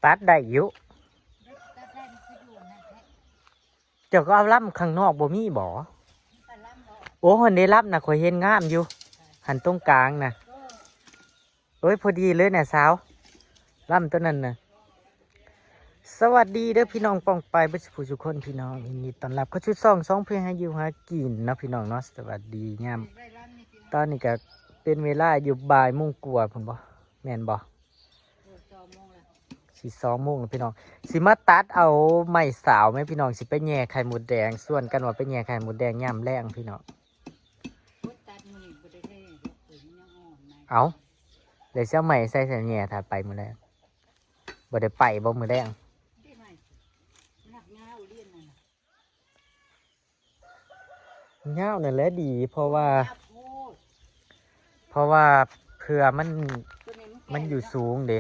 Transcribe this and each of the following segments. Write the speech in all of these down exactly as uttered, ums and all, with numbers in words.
ตัดได้อยู่ เจ้าก็เอาลำข้างนอกบ่มีบ่ โอ้ หันได้ลำนะ ข้อยเห็นงามอยู่ หันตรงกลางนะ เอ้ย พอดีเลยนะสาว ลำตัวนั้นนะ สวัสดีเด้อพี่น้องป้องปายเบิดสุผู้สุคนพี่น้อง ยินดีต้อนรับเข้าสู่ช่องสองเพื่อนหาอยู่หากินเนาะพี่น้องเนาะ สวัสดียาม ตอนนี้ก็เป็นเวลาอยู่บ่ายโมงกว่าพุ่นบ่ แม่นบ่ สิสองโมงแล้วพี่น้อง สิมาตัดเอาไม้สาวไหมพี่น้อง สิไปแหย่ไข่มดแดง ส่วนกันว่าไปแหย่ไข่มดแดงยามแลงพี่น้อง เอา เดี๋ยวสิเอาไม้ใส่ใส่แหย่ถ้าไปมื้อแลง บ่ได้ไปบ่มื้อแลง ยาวนั่นแหละดี เพราะว่า เพราะว่าเพื่อมัน มันอยู่สูงเด้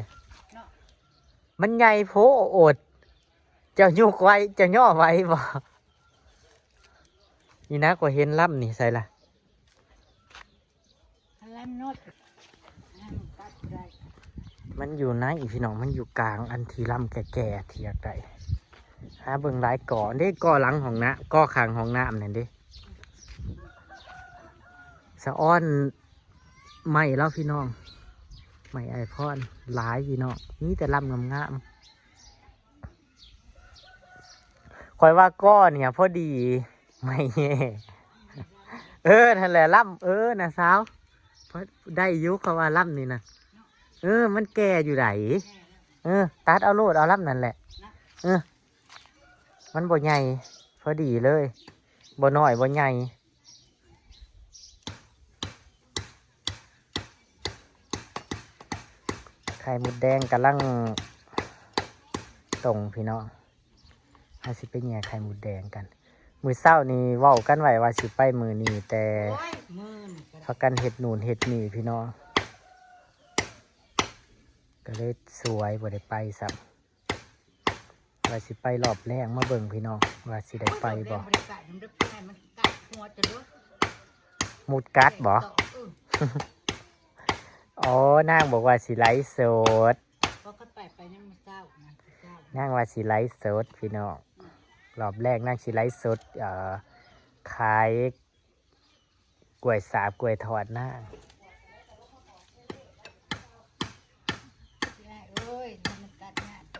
มันใหญ่โพด เจ้ายกไหว เจ้าย่อไหวบ่ นี่นะ ข้อยเห็นลำนี่ ใส่ละ มันอยู่ในพี่น้อง มันอยู่กลางอันที่ลำแก่ๆ ที่อยากได้ หาเบิ่งหลายก่อเด้ ก่อหลังห้องน้ำ ก่อข้างห้องน้ำนั่นเด้ สะอ้อนไม้แล้วพี่น้อง ไม้ไอพอนหลายพี่น้อง มีแต่ลำงามๆ ข้อยว่าก่อเนี่ยพอดี ไม้แหย่ เออ นั่นแหละลำ เออ นะสาว พอได้อยู่ เขาว่าลำนี่นะ เออ มันแก่อยู่ได เออ ตัดเอาโลด เอาลำนั่นแหละ เออ มันบ่ใหญ่ พอดีเลย บ่น้อย บ่ใหญ่ ไข่มดแดงกำลังตรงพี่น้อง เฮาสิไปแหย่ไข่มดแดงกัน มื้อเช้านี้เว้ากันไว้ว่าสิไปมื้อนี้ แต่ โอ้ย มื้อนี้ก็ได้ พากันเฮ็ดนู่นเฮ็ดนี่พี่น้อง ก็เลยสวยบ่ได้ไปซ้ำ ว่าสิไปรอบแลง มาเบิ่งพี่น้อง ว่าสิได้ไปบ่ โอ้ย รอบแลงบ่ได้ไป มันได้ไป มันกัดหัวจะเด้อ มุดกัดบ่ เออ อ๋อ นางบอกว่าสิไลฟ์สด เพราะเขาไป ไปในมื้อเช้านะ มื้อเช้า นางว่าสิไลฟ์สดพี่น้อง รอบแรกนางสิไลฟ์สด เอ่อ ขายกล้วยสาบกล้วยทอดนาง เอ้ย มันกัดง่ายไป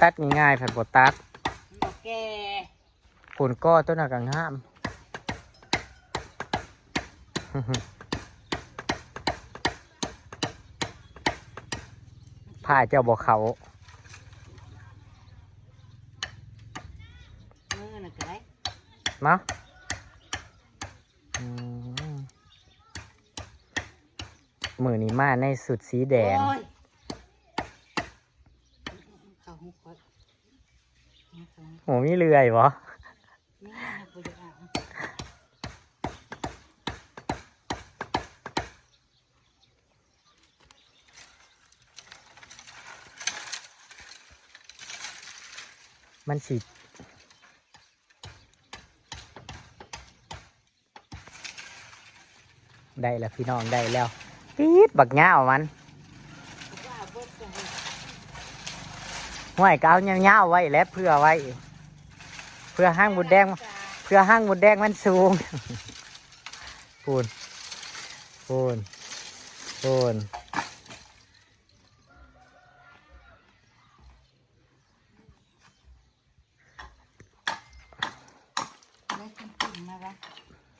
ตัดง่ายๆ ผัดบ่ตัด มันบ่แก่ ผลก่อตัวนั้นก็งาม ผ้าเจ้าบ่เข้า เออ นั่นก็ได้ เนาะ อืม มื้อนี้มาในชุดสีแดง โอ้ย เขาหุบก่อน โห มีเลื่อยบ่ นี่นะ กูจะเอา มันสิ ได้แล้วพี่น้อง ได้แล้ว ปี๊ดบักยาวมัน ห้วยก็เอายาวๆไว้แหละ เผื่อไว้ เผื่อห้างมดแดง เผื่อห้างมดแดงมันสูง พูน พูน พูน ได้กินกินมาปะ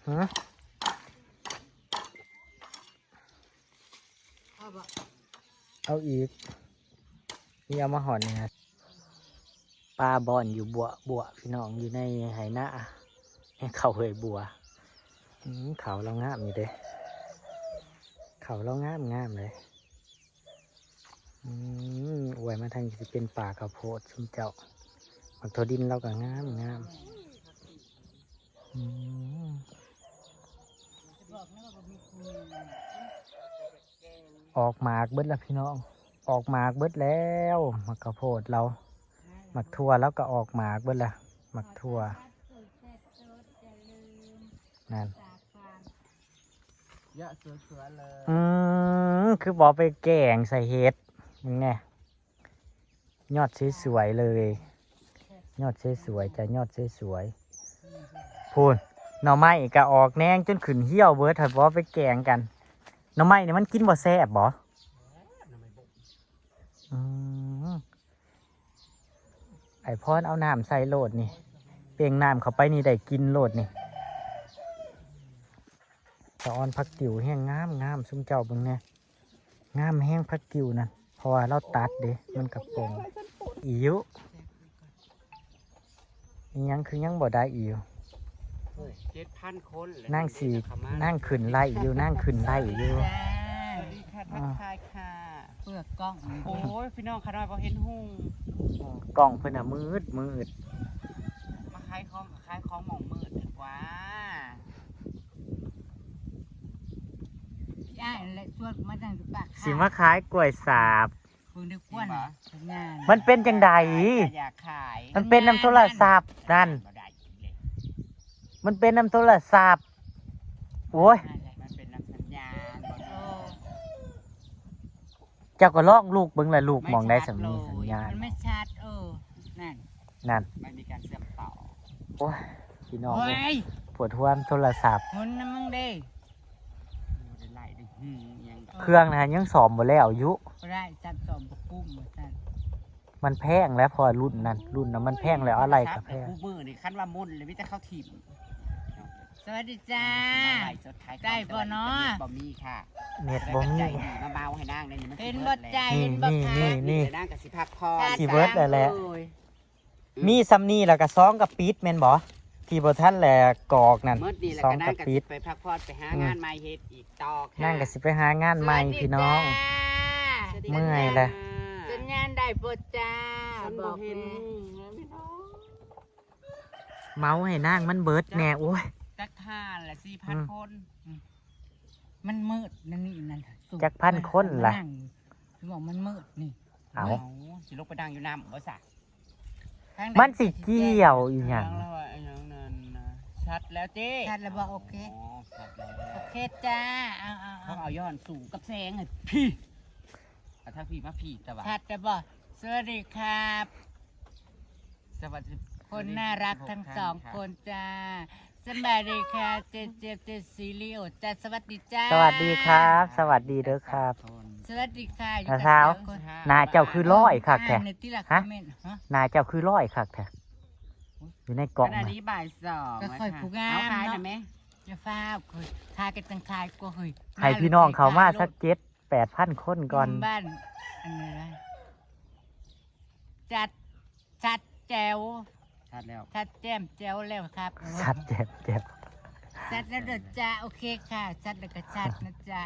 ฮะ เอาบ่ เอาอีก นี่เอามาหอนนี่นะ ปลาบอนอยู่บัว บัวพี่น้อง อยู่ในไหนา ให้เขาเฮยบัว อืม เขาเรางามอยู่เด้ เขาเรางามงามเลย อืม อวยมาทางนี้สิเป็นป่าข้าวโพดซุมเจ้า หมากถั่วดินเราก็งามงาม อืม ออกหมากเบิดแล้วพี่น้อง ออกหมากเบิดแล้ว หมากข้าวโพดเรา หมากถั่วเราก็ออกหมากเบิดแล้ว หมากถั่ว นั่น เยอะสวยๆเลย อืม คือบ่ไปแกงใส่เห็ด มึงแน่ ยอดสวยๆเลย ยอดสวยๆจ้ะ ยอดสวยๆ พู้น หน่อไม้ก็ออกแหน่งจนขึ้นเหี่ยวเบิด ถ้าบ่ไปแกงกัน หน่อไม้นี่มันกินบ่แซ่บบ่ อืม ไอ้พรเอาน้ำใส่โลดนี่ เป่งน้ำเข้าไปนี่ได้กินโลดนี่ สะออนผักติ๋วแฮงงามงาม ซุมเจ้าเบิ่งแน่ งามแฮงผักติ๋วนั่น เพราะว่าเราตัดเด้ มันกะปง อิ๋ว อิหยังคือยังบ่ได้อิ๋ว เจ็ดพันคนเลย นางสิ นางขึ้นไล่อยู่ นางขึ้นไล่อยู่ จ้า สวัสดีค่ะ ทักทายค่ะ เปลือกกล้อง โอ้ย พี่น้องขาน้อยบ่เห็นหุง กล้องเพิ่นน่ะมืดมืด มาขายของก็ขายของหม่องมืดดีกว่า ย่าและชวนมาตั้งอยู่ปากทาง สิมาขายกล้วยสาบ เบิ่งเด้อควัน เห็นบ่ ผลงาน มันเป็นจังใด อยากขาย มันเป็นนำโทรศัพท์นั่น บ่ได้อีกเลย มันเป็นนำโทรศัพท์ โอ้ย มันเป็นนำสัญญาณ เออ เจ้าก็ลองลูกเบิ่งล่ะ ลูกหม่องใดสิมีสัญญาณ มันไม่ชัด เออ นั่น นั่น ไม่มีการเชื่อมต่อ โอ้ย พี่น้องเอ้ย โอ้ย ปวดหัวโทรศัพท์ หมุนนำมึงเด้ บ่ได้ไล่เด้อ หืม ยัง เครื่องนะยังซ่อมบ่แล้วอยู่ บ่ได้ จับซ่อมบ่กุ้มว่าซั่น มันแพงแล้ว เพราะว่ารุ่นนั้น รุ่นนั้นมันแพงแล้ว อะไรก็แพง คู่มื้อนี่คันว่ามุ่นเลยมีแต่เขาถิ่ม สวัสดีจ้า มาไลฟ์สดขายของ ได้บ่เนาะ สวัสดีจ้า เน็ตบ่มีค่ะ เน็ตบ่มี ใจดีมาเมาให้นางได้นี่ มัน เห็นบ่ สิเบิดแล้ว จ้า นี่ เห็นบ่ นี่ คะ นี่ นี่ เดี๋ยวนางก็สิพักผ่อน สิเบิดแล้วแหละ โอ้ย มีส่ำนี้แล้วก็ซองก็ปิดแม่นบ่ ที่บ่ทันแหละกรอกนั่น เมิดนี่แหละ ซอง ก็นาง ก็ ก็ ปิด สิไปพักผ่อน ไปหางานใหม่เฮ็ดอีกต่อค่ะ นางก็สิไปหางานใหม่ สวัสดี พี่น้อง จ้า เมื่อยแล้ว สัญญาณได้บ่จ้า ฉันบ่เห็น บอกแน่ หุงเลยพี่น้อง เมาให้นางมันเบิดแน่ โอ้ย จักทานละสี่พัน อืม คน อืม มันมืดนั่นนี่นั่น จักพันคนล่ะ มานั่ง บอกมันมืดนี่ เอ้า เอ้า สิลงไปนั่งอยู่น้ำบ่ซะ ทางใด มันสิเกี่ยวอีหยัง แล้วว่าอีหยังนั่นนะ ชัดแล้วเจ้ ชัดแล้วบ่ โอเค อ๋อ ชัดแล้ว โอเคจ้า เอา เอา เขา เอา เอาย้อนสูงกับแสงให้พี่ เอาทางพี่มาพี่ตะวัน ชัดแล้วบ่ สวัสดีครับ สวัสดี คนน่ารักทั้งสองคนจ้า สบายดีค่ะ เจเจเจซีรีโอจ้า สวัสดีจ้า สวัสดีครับ สวัสดีเด้อครับ สวัสดีค่ะ น้าสาว อยู่กับสองคน หน้าเจ้าคือลอยคักแท้ อ่านในที่ละ ฮะ คอมเมนต์ ฮะ หน้าเจ้าคือลอยคักแท้ อยู่ในกล้อง ขณะนี้บ่ายสอง ก็ค่อย แล้วค่ะ ผู้งาม เอาขายหน่อย เนาะ ไหม อย่าฟ้าว ค่อยขายกันตั้งขายกว่า เฮ้ย ให้พี่น้องเขามาสักเจ็ดแปดพันคนก่อน บ้าน อันนี้นะ จัด ชัดแจ๋ว ชัดแล้ว ชัดแจ่มแจ๋วแล้วครับ ชัดแจ่มแจ๋ว ชัดแล้วเด้อจ้า โอเคค่ะ ชัดแล้วก็ชัดนะจ๊ะ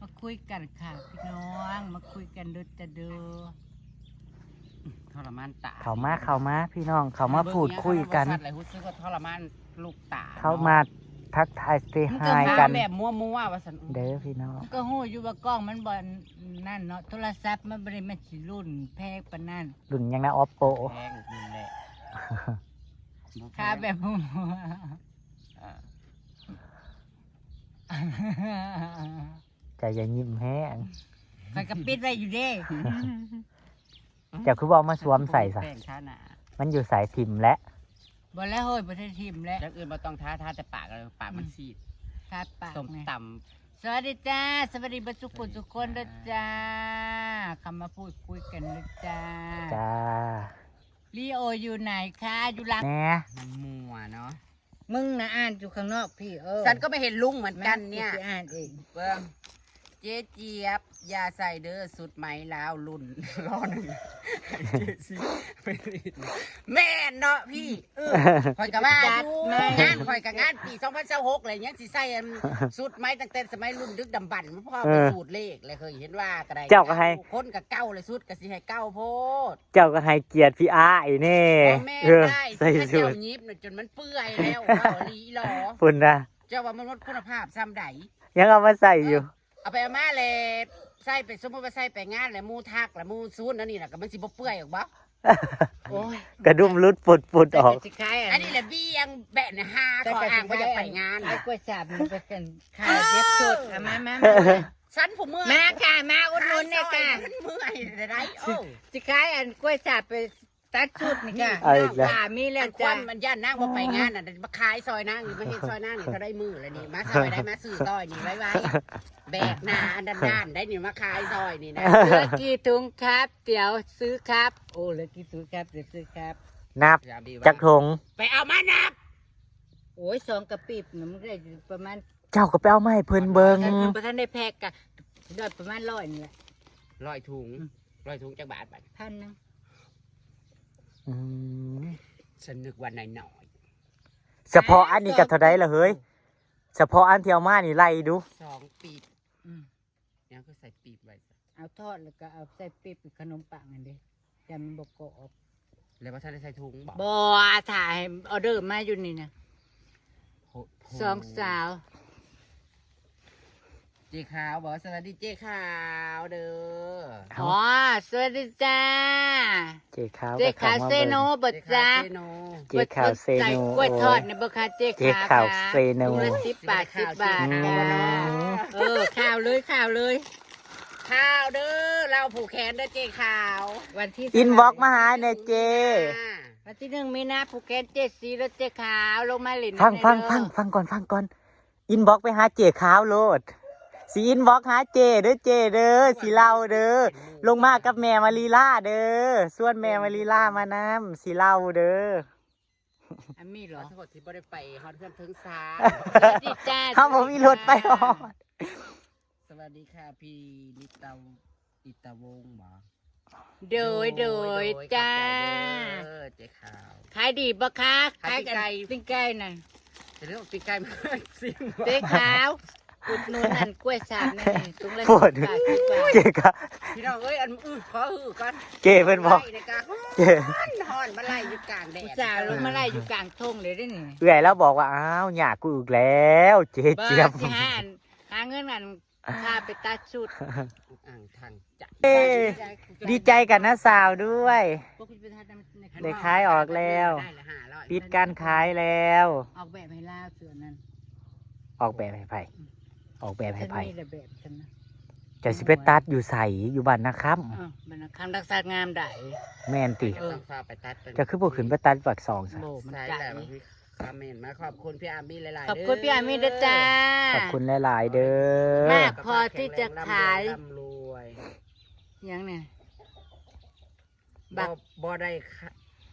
มาคุยกันค่ะพี่น้อง มาคุยกันเด้อจ้าเด้อ ทรมานตา เข้ามา เข้ามา พี่น้อง เข้ามาพูดคุยกัน เบิ่งเนี่ย ขนาดบ่ชัดเลย รู้สึกว่าทรมานลูกตา เข้ามาทักทาย say hi กัน แบบมั่วๆ ว่าซั่น เด้อพี่น้อง มันก็ฮู้อยู่ว่ากล้องมันบ่นั่นเนาะ โทรศัพท์มันบ่ได้แม่นสิรุ่นแพงปานนั้น รุ่นหยังนะ Oppo แพงรุ่นแหละ ค่าแบบมั่วๆ อ่า ใจอย่ายิ้มแฮง ข้อยก็ปิดไว้อยู่เด้ เจ้าคือบ่เอามาสวมใส่ซะ แป้งทาหน้า มันอยู่ไสถิ่มแล้ว บ่แล้วเฮ้ย บ่ได้ถิ่มแล้ว อย่างอื่นบ่ต้องทา ทาแต่ปากเลย ปากมันซีด ทาปาก ส้มตำ สวัสดีจ้า สวัสดีเบิดทุกคนทุกคนเด้อจ้า เข้ามาพูดคุยกันเด้อจ้า จ้า ลีโออยู่ไหนคะ อยู่หลัง แหน่ มันมั่วเนาะ มึงนะอ่านอยู่ข้างนอกพี่ เออ ฉันก็ไม่เห็นลุงเหมือนกันเนี่ย แม่กูจะอ่านเอง เบิ่ง เจ๊เจี๊ยบ อย่าใส่เด้อ สุดไหมลาวรุ่น รอหนึ่ง เจ๊ซี ไม่ได้ แม่นเนาะพี่ เออ ข้อยก็ว่าอยู่ จัดมา งานข้อยก็งานปีสองพันยี่สิบหกเลย ยังสิใส่อันสุดไหมตั้งแต่สมัยรุ่นดึกดำบรรพ์ มาพอ เออ ไปสูตรเลขเลย เคยเห็นว่าก็ได้ เจ้าก็ให้ คนก็เก่าเลย สุดก็สิให้เก่าโพด เจ้าก็ให้เกียรติพี่อ้ายแน่ บ่แม่น เออ ได้ ใส่ ถ้า สู เจ้า ท หยิบน่ะจนมันเปื่อยแล้ว เว้าอีหลีหรอ พุ่นนะ เจ้าว่ามันลดคุณภาพส่ำใด ยังเอามาใส่อยู่ เออ เอาไปเอามาแหละ ใส่ไป สมมุติว่าใส่ไปงานแหละ หมู่ทักแหละ หมู่ซูนอันนี้น่ะ ก็มันสิบ่เปื่อยออกบ่ โอ้ย กระดุมหลุดปุดๆออก แต่ก็สิขายอัน อันนี้แหละเบียงแบะนะฮา แต่ ขอ ก็ อ้างว่าอยากไปงาน ขายกล้วยฉาบนี่ก็เป็นขายเย็บสุด เอามามามา ฉันผู้เมื่อย มาค่ะ มาอุดหนุนเนี่ยค่ะ มันเมื่อยได้ได้ โอ้ สิขายอันกล้วยฉาบไปตัดชุดนี่ค่ะ เอาอีกแล้ว ค่ะ มีแล้ว อันควั จ้ะ นมันย่านนางว่าไปงานน่ะ มาขายซอยนางนี่ มาเฮ็ดซอยนางนี่ เขาได้มือแล้วนี่ มาซอยได้ มาซื้อซอยนี่ ไว้ไว้ แบกหนาอันด้านๆได้นี่ มาขายซอยนี่นะ เหลือกี่ถุงครับ เดี๋ยวซื้อครับ โอ้ เหลือกี่ถุงครับ เดี๋ยวซื้อครับ นับ จักถุง ไปเอามานับ โอ้ย สองกระปิบน่ะ มันได้ประมาณ เจ้าก็ไปเอามาให้เพิ่นเบิ่ง ถ้าเพิ่นบ่ทันได้แพ็คกะ ได้ประมาณร้อยนี่แหละ ร้อยถุง อืม ร้อยถุงจักบาทบัด พันหนึ่ง อืม ฉันนึกว่าน้อยๆ เฉพาะอันนี้ก็เท่าใดล่ะเฮ้ย เฉพาะอันที่เอามานี่ไล่ดู สองปีบ อืม ยังก็ใส่ปีบไว้ เอาทอดแล้วก็เอาใส่ปีบเป็นขนมปังอันเด้ แต่มันบ่กรอบ แล้วว่าท่านได้ใส่ถุงบ่ บ่ ถ่ายออเดอร์มาอยู่นี่นะ โห สองสาว เจ๊ขาวบอก สวัสดีเจ๊ขาวเด้อ เอ้า อ๋อ สวัสดีจ้า เจ๊ขาว เจ๊ขาว ก็เข้ามา เซโน เบิ่ง บ่จ้า เจ๊ขาวเซโน เจ๊ขาวเซโน ใส่กล้วยทอดนี่บ่คะ เจ๊ขาว เจ๊ขาว ค่ะ เซโน ถุงละสิบบาท สิบบาท อืม ค่ะ เออ ข่าวเลย ข่าวเลย ข่าวเด้อ เล่าผูกแขนเด้อเจ๊ขาว วันที่ อินบ็อกซ์มาหาแน่เจ๊ อ่า วันที่หนึ่งมีนา ผูกแขนเจ๊สีและเจ๊ขาว ลงมาเล่น ฟัง น้ำ ฟัง เด้อ ฟัง ฟังก่อน ฟังก่อน อินบ็อกซ์ไปหาเจ๊ขาวโลด สิอินบ็อกซ์หาเจ๊เด้อ เจ๊เด้อ สิเล่าเด้อ ลงมากับแม่มารีลาเด้อ ชวนแม่มารีลามานำ สิเล่าเด้อ อันมีเหรอ ขอโทษที่บ่ได้ไปฮอดเฮือนเทิงซา สวัสดีจ้า เฮาบ่มีรถไปฮอด สวัสดีค่ะ พี่นิตา นิตาวงศ์บ่ โดย โดย โดย จ้า ขอบใจเด้อเจ๊ขาว ขายดีบ่คะ ขายปิ้งไก่ ขายกันปิ้งไก่น่ะ จะเรียกว่าปิ้งไก่มาซิมบ่ เจ๊ขาว อุดหนุนอันกล้วยฉาบนี่ ถุงละ โพด สิบบาท สิบบาท เจ๊ขาว พี่น้องเอ้ย อันอื้อ ขออื้อก่อน เจ๊เพิ่นบอก ไล่ในกะฮ้อน เจ๊ ฮ้อน ฮ้อน มาไล่อยู่กลางแดด อุตส่าห์ลงมาไล่อยู่กลางทุ่งเลยเด้อนี่ เอื้อยแล้วบอกว่า อ้าว หย่ากูอีกแล้ว เจ๊เจี๊ยบ บ่ สิหาอัน หาเงินอัน พาไปตัดชุด อ่างทางจัด เอ้ย ดีใจกับน้าสาวด้วย พวกคุณไปทำใน ได้ขายออกแล้ว ได้ละห้าร้อย ปิดการขายแล้ว ออกแบบให้ลาวเสือนั่น ออกแบบให้ไผ ออกแบบให้ไผ ฉันมีระแบบฉันนะ เจ้าสิไปตัดอยู่ไส อยู่บ้านนาคำ อ้าว บ้านนาคำ รักษางามได้ แม่นติ เออ ต้องพาไปตัดเป็น เจ้าคือบ่ขึ้นไปตัดปากซองซะ โอ้ มัน ใช่ ไกล แล้วมันมี คอมเมนต์มาขอบคุณพี่อาร์มี่หลายๆ ขอบคุณพี่อาร์มี่ด้วยจ้า ขอบคุณหลายๆเด้อ มากพอที่จะขาย ร่ำรวย ยังเนี่ย บัก บ่ บ่ได้ขะ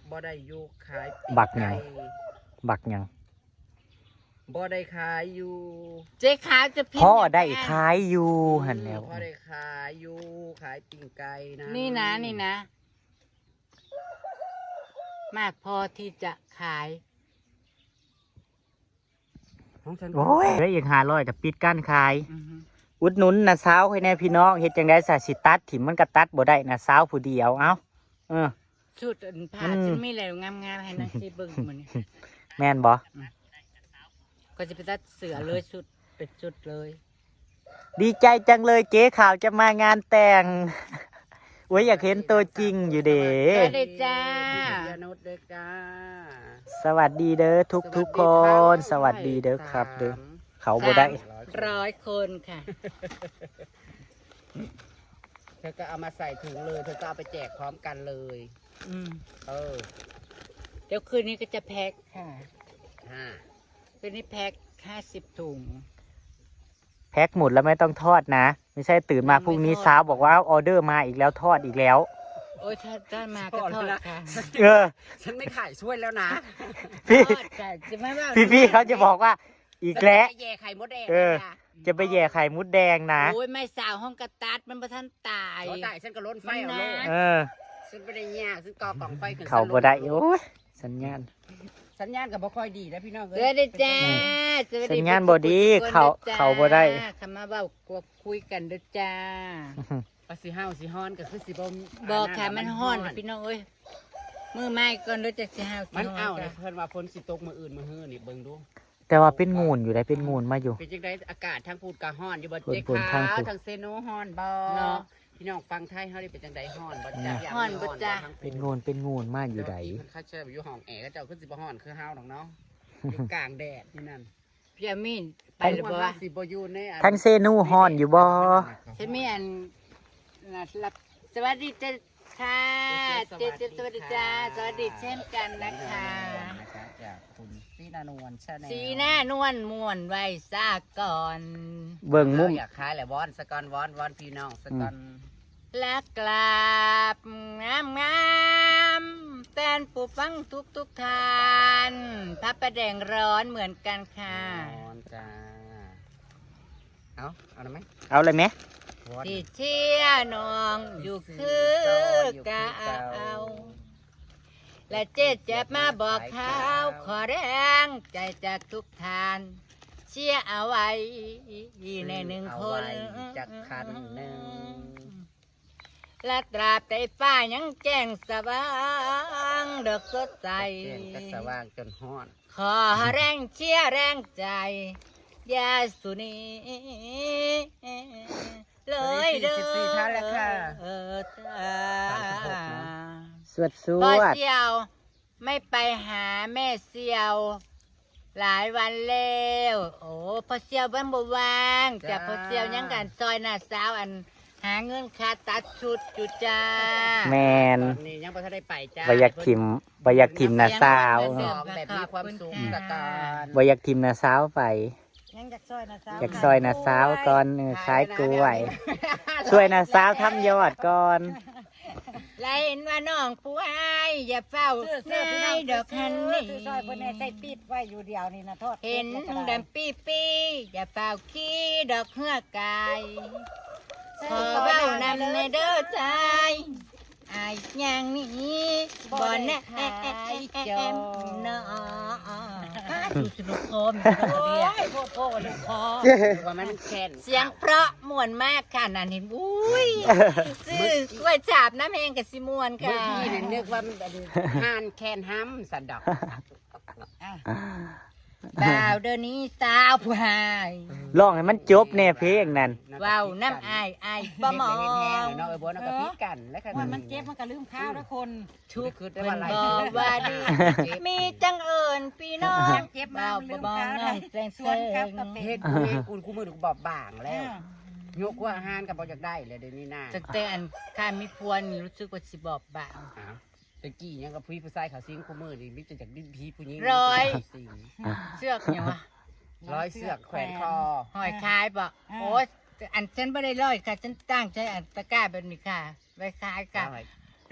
บ่ได้อยู่ขาย บักหยัง ไก่ บักหยัง บ่ได้ขายอยู่ เจ๊ขาวจะพิมพ์ พ่อได้ขายอยู่ อืม หั่นแล้ว พ่อได้ขายอยู่ ขายปิ้งไก่นะ นี่นะ นี่นะ มากพอที่จะขาย ของฉัน โอ้ย เหลืออีกห้าร้อยก็ปิดการขาย อือฮึ อุดหนุนน้าสาวให้แน่พี่น้อง เฮ็ดจั่งใด๋ซะ สิตัดถิ่มมันก็ตัดบ่ได้ น้าสาวผู้เดียว เอ้า เออ ชุดอันผ้า อืม ฉันมีแล้วงามๆ ให้นางสิเบิ่งมื้อนี้ แม่นบ่ อืม ก็สิไปตัดเสื้อเลย ชุดเป็นชุดเลย ดีใจจังเลยเจ๊ขาวจะมางานแต่ง โอ้ย อยากเห็นตัวจริงอยู่เด้ สวัสดีจ้า พี่นุชด้วยจ้า สวัสดีเด้อทุกๆ คน สวัสดีเด้อครับเด้อ เขาบ่ได้ สามร้อยคนค่ะ เธอก็เอามาใส่ถุงเลย เธอก็เอาไปแจกพร้อมกันเลย อืม เออ เดี๋ยวคืนนี้ก็จะแพ็คค่ะ อ่า คืนนี้แพ็คห้าสิบถุง แพ็คหมดแล้วไม่ต้องทอดนะ ไม่ใช่ตื่นมา ยังไม่ พรุ่งนี้ ทอด เช้าบอกว่าออเดอร์มาอีกแล้ว ทอดอีกแล้ว โอ้ย ถ้าได้มาก็ทอดค่ะ เออ ฉันไม่ขายช่วยแล้วนะ พี่ ทอดค่ะ จะไม่ว่า พี่ๆเขาจะบอกว่า อีกแล้ว จะไปแย่ไข่มดแดง เออ นะ จะไปแย่ไข่มดแดงนะ โอ้ย ไม่สาวห้องกระตัดมันบ่ทันตาย บ่ตาย ฉันก็ล้นไฟเอาโลด มันนะ เออ ฉันบ่ได้ยาก ฉันก่อกองไฟขึ้น เขาบ่ได้ ฉันล้ม โอ้ย สัญญาณ สัญญาณก็บ่ค่อยดีนะพี่น้องเอ้ย สวัสดีจ้า อืม สวัสดี สัญญาณบ่ดี ทุกคน เขา ทุกคน เขาบ่ได้ จ้า เข้ามาเว้าคุยกันเด้อจ้า ว่าสิฮ้าวสิฮ้อนก็คือสิบ่ บ่ค่ะ อ่า มันฮ้อน มันฮ้อน พี่น้องเอ้ย มื้อใหม่ก่อนเด้อจ้ะ สิฮ้าวสิฮ้อน มันเอา จ้ะ นะ เพิ่นว่าฝนสิตกมื้ออื่นมื้อฮื้อนี่ เบิ่งดู แต่ว่าเป็นงูนอยู่ได้ เป็นงูนมาอยู่ เป็นจังได๋ อากาศทางพูดก็ฮ้อนอยู่บ่ เจ๊ขาว ทางพูด ทางเซโนฮ้อนบ่ เนาะ พี่น้องฟังไทยเฮานี่เป็นจังใด ฮ้อนบ่จ๊ะ ฮ้อนบ่จ๊ะ เป็นโงนเป็นโงนมาอยู่ใด เจ้าที่มันเขาเชื่ออยู่ห้องแอร์ เขาเจ้าคือสิบ่ฮ้อนคือเฮาดอกเนาะ อยู่กลางแดดนี่นั่น พี่อามีน ไปหรือบ่ ทั้งเซนูฮ้อนอยู่บ่ ฉันมีอัน นะ รับ สวัสดีจ้าค่ะ เจ๊เจ๊ยบ สวัสดีจ้า สวัสดีเช่นกันนะคะ นะคะ จากคุณสีหน้านวล Channel สีหน้านวลม่วนไว้ซะก่อน เบิ่งมุม อยากขายแหละ วอนซะก่อน วอน วอนพี่น้องซะก่อน อืม และกราบงามๆ แฟนผู้ฟังทุกๆ ท่าน พระประแดงร้อนเหมือนกันค่ะ ร้อนจ้า เอา เอาเลยไหม เอาเลยไหม ที่เชียร์น้องอยู่คือเก่า และเจ๊เจ๊ยบมาบอกข่าว ขอแรงใจจากทุกท่าน เชียร์เอาไว้ในหนึ่งคน เอาไว้จักคันหนึ่ง และตราบใดฟ้ายังแจ้งสว่างดอกสดใส แจ้งจักสว่างจนฮ้อน ขอแรงเชียร์แรงใจ อย่าสูหนีเลยเด้อ สวัสดีสี่สิบสี่ท่านแล้วค่ะ เออ สามสิบหกเนาะ สวดสวด บ่เสี่ยว ไม่ไปหาแม่เสี่ยว หลายวันแล้ว โอ้ พ่อเสี่ยวบ้านบ่ว่างจ้ะ จ้า พ่อเสี่ยวยังกันซอยน้าสาวอัน หาเงินค่าตัดชุดอยู่จ้า แม่น ตอนนี้ยังบ่ทันได้ไปจ้า บ่อยากถิ่ม บ่อยากถิ่มน้าสาว เสียงคนเดิม แบบมีความสุข ขอบคุณค่ะ ซะก่อน บ่อยากถิ่มน้าสาวไป ยังอยากซอยน้าสาว อยากซอยน้าสาวก่อน เออ ขายกล้วย ขายกล้วย ช่วยน้าสาวทำยอดก่อน และเห็นว่าน้องผู้อ้ายอย่าเฝ้า ซื้อเสื้อพี่น้อง นายดอกคันนี้ ซื้อซอยเพิ่นแน่ ใส่ปี๊บไว้อยู่เดียวนี่นะ ทอด เห็น เก็บแล้วก็ได้ ดำปี้ปี้ อย่าเฝ้าขี่ดอกเฮือกไก่ ขอเว้านำในเด้อใจ อายอย่างนี้บ่แน่ บ่ได้ขายจอง เนาะ ดูสิลูกคอม โอ้ย โพดโพดลูกคอ ว่ามันแค้น เสียงเพราะม่วนมากค่ะ นั่นเห็น อุ้ย ซื้อกล้วยฉาบน้ำแห้งกับสิม่วนค่ะ เมื่อกี้เนี่ยนึกว่ามันเป็นห่านแค้นห้ำสันดอก อ่ะ บ่าวเดี๋ยวนี้สาวผู้หาย ร้องให้มันจบแน่เพลงนั่น เว้าน้ำอ้ายอ้ายบ่มอง เฮ็ดแห้งเนาะ เอ้ยบัวเนาะ ก็พิดกันแล้วค่ะ ว่ามันเจ็บมันก็ลืมข้าวแล้วคน ทุกข์เพิ่นบอกว่าดี มีจังเอิญพี่น้อง เจ็บมา เว้าบ่มองน้องแสงแสง ชวนครับกาแฟ เฮ็ดกูเฮ็ดกู กูมือกูบอบบางแล้ว อ่า ยกว่าอาหารก็บ่อยากได้เลยเดี๋ยวนี้นะ ตั้งแต่อันข้ามีผัวนี่รู้สึกว่าสิบอบบาง อ้าว ตะกี้ยังกับผู้ผู้ชายเขาซิง คู่มือนี่มิจะจากดิ้นพีผู้หญิง ร้อย ซิง เสือกหยังวะ ร้อยเสือกแขวนคอ ห้อยขายบ่ อ่า โอ้ย อันฉันบ่ได้ร้อยค่ะ ฉันตั้งใจอันตะกร้าแบบนี้ค่ะ ไว้ขายค่ะ ร้อย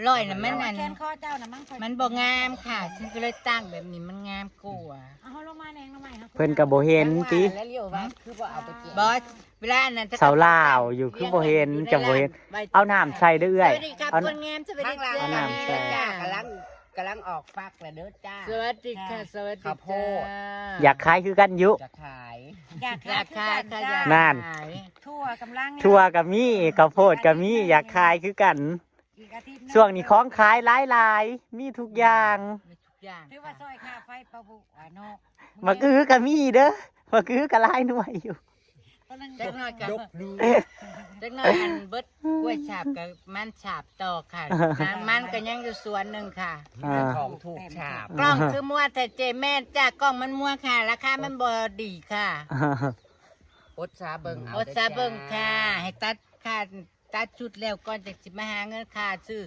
ร้อยน่ะมันอัน แขนคอเจ้าน่ะมั้ง มันบ่งามค่ะ ฉันก็เลยตั้งแบบนี้มันงามกว่า เอาเฮาลงมาแนงลงมาให้เฮา เพิ่นก็บ่เห็นติ แล้วเลี้ยวว่าคือบ่เอาไปแจก บอส เวลาอันนั้น สาวลาวอยู่คือบ่เห็น จังบ่เห็น เอาน้ำใส่เด้อเอื้อย สวัสดีครับ เอา คนงาม สวัสดี เอาน้ำใส่ จ้า กำลัง กำลังออกฟักแล้วเด้อจ้า สวัสดีค่ะ สวัสดี ข้าวโพด จ้า อยากขายคือกันอยู่ อยากขาย อยากขายคือกันจ้า อยากขายค่ะ นั่น ถั่วกำลัง ถั่วก็มี ข้าวโพดก็มี อยากขายคือกัน อีกอาทิตย์หนึ่ง ช่วงนี้ของขายหลายๆ มีทุกอย่าง มีทุกอย่าง ถือว่าซอยค่าไฟปะบุอ่ะเนาะ บักอื้อก็มีเด้อ บักอื้อก็หลายหน่วยอยู่ กำลัง จักหน่อยก็ ยกดู จักหน่อยอันเบิดกล้วยฉาบกับมันฉาบต่อค่ะ น้ำมันก็ยังอยู่สวนหนึ่งค่ะ อ่า ของถูกฉาบ กล้องคือมัวแต่เจแม่นจ้ะ กล้องมันมัวค่ะ ราคามันบ่ดีค่ะ อดซาเบิ่งเอา อดซาเบิ่งค่ะ เด้อจ้า ให้ตัดค่ะ ตัดชุดแล้วก่อนจังสิมาหาเงินค่าซื้อ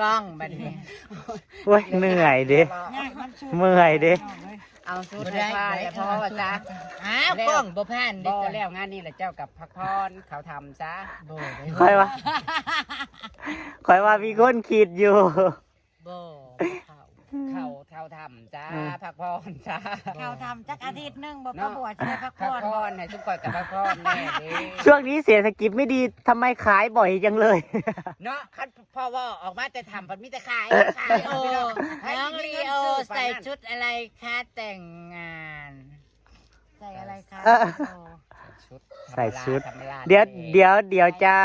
กล้องบัดนี้ โอ้ย เหนื่อยเด้ ยากมันสุด เมื่อยเด้ เอาชุดให้พาแล้วพอว่าจ้า อ้าว แล้ว กล้องบ่ผ่านเด้ บ่ จ้ะ แล้วงานนี้แหละเจ้ากับพักผ่อนเขาทำซะ บ่ ค่อยว่า ค่อยว่ามีคนคิดอยู่ บ่ เขา เขา เขาทำจ้า อืม พักผ่อนจ้า เขาทำจักอาทิตย์หนึ่งบ่ เนาะ ปะบัวจะได้พักผ่อน พักผ่อนให้ทุกคนกับพักผ่อนแน่เด้ ช่วงนี้เศรษฐกิจไม่ดี ทำไมขายบ่อยจังเลย เนาะ คันพอว่าออกมาแต่ทำมันมีแต่ขาย ขาย ลีโอ พี่น้อง ให้ น้อง มี ลี เงิน โอ ซื้อปานนั้น ใส่ชุดอะไรคะแต่งงาน ใส่อะไรคะ เออ ลีโอ ชุด ใส่ชุด ธรรมดา ธรรมดา เดี๋ยว นี่แหละ เดี๋ยว เดี๋ยวจะ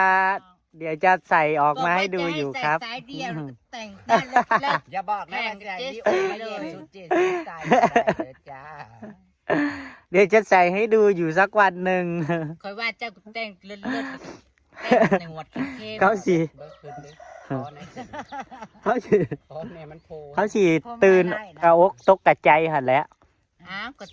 เดี๋ยวจะใส่ออกมาให้ดูอยู่ครับ บอกว่าจะให้ใส่สายเดี่ยว แต่งหน้าเลิศๆ อย่าบอกนะว่าจะให้ลีโอมาแย่งชุดเจสซี่ใส่เลยจ้า เดี๋ยวจะใส่ให้ดูอยู่สักวันหนึ่ง คอยว่าเจ้าแต่งเลิศๆ แต่หนวดเข้มๆ เขาสิ เบิกคืนดิตอนไหน เขาสิ ตอนไหนมันโพ เขาสิตื่นเอาอกตกกระใจหันแหล้ว อ้าวก็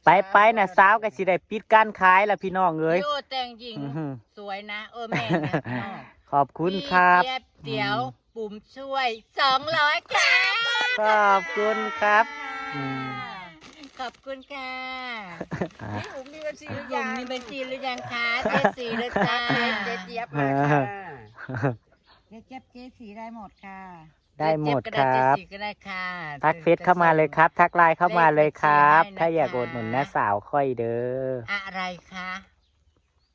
ไปไปนะสาวก็สิได้ปิดการขายละพี่น้องเอ้ย โยแต่งหญิง อื้อหือ สวยนะ เออแม่เนี่ยเนาะ ขอบคุณครับ พี่เจี๊ยบเดี๋ยว ปุ๋มช่วยสองร้อยค่ะ ขอบคุณครับ อืม ขอบคุณค่ะ อ่ะ พี่อุ๋มมีบัญชีหรือ ยุ ยัง ง มีบัญชีหรือยังคะเจ๊สีเลยจ้า เจ๊เจี๊ยบมาค่ะ เจ๊เจี๊ยบเจ๊สีได้หมดค่ะ ได้หมดครับ เจ๊ก็ได้เจ๊สีก็ได้ค่ะ ทักเฟซเข้ามาเลยครับ ทักไลน์เข้ามาเลยครับ เลขบัญชีให้นะคะ ถ้าอยากอุดหนุนนะสาวค่อยเด้อ อะไรคะ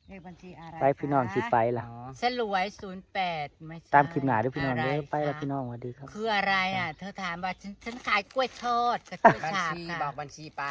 เลขบัญชีอะไร ไปพี่น้องสิไปละ อ๋อ สลวยศูนย์แปดไม่ใช่ ตามคลิปหน้าเด้อพี่น้องเด้อ อะไรคะ ไปละพี่น้องสวัสดีครับ คืออะไรอ่ะ เธอถามว่าฉันฉันขายกล้วยทอดกับกล้วย บัญ ฉาบ ชี ค่ะ บอกบัญชีไป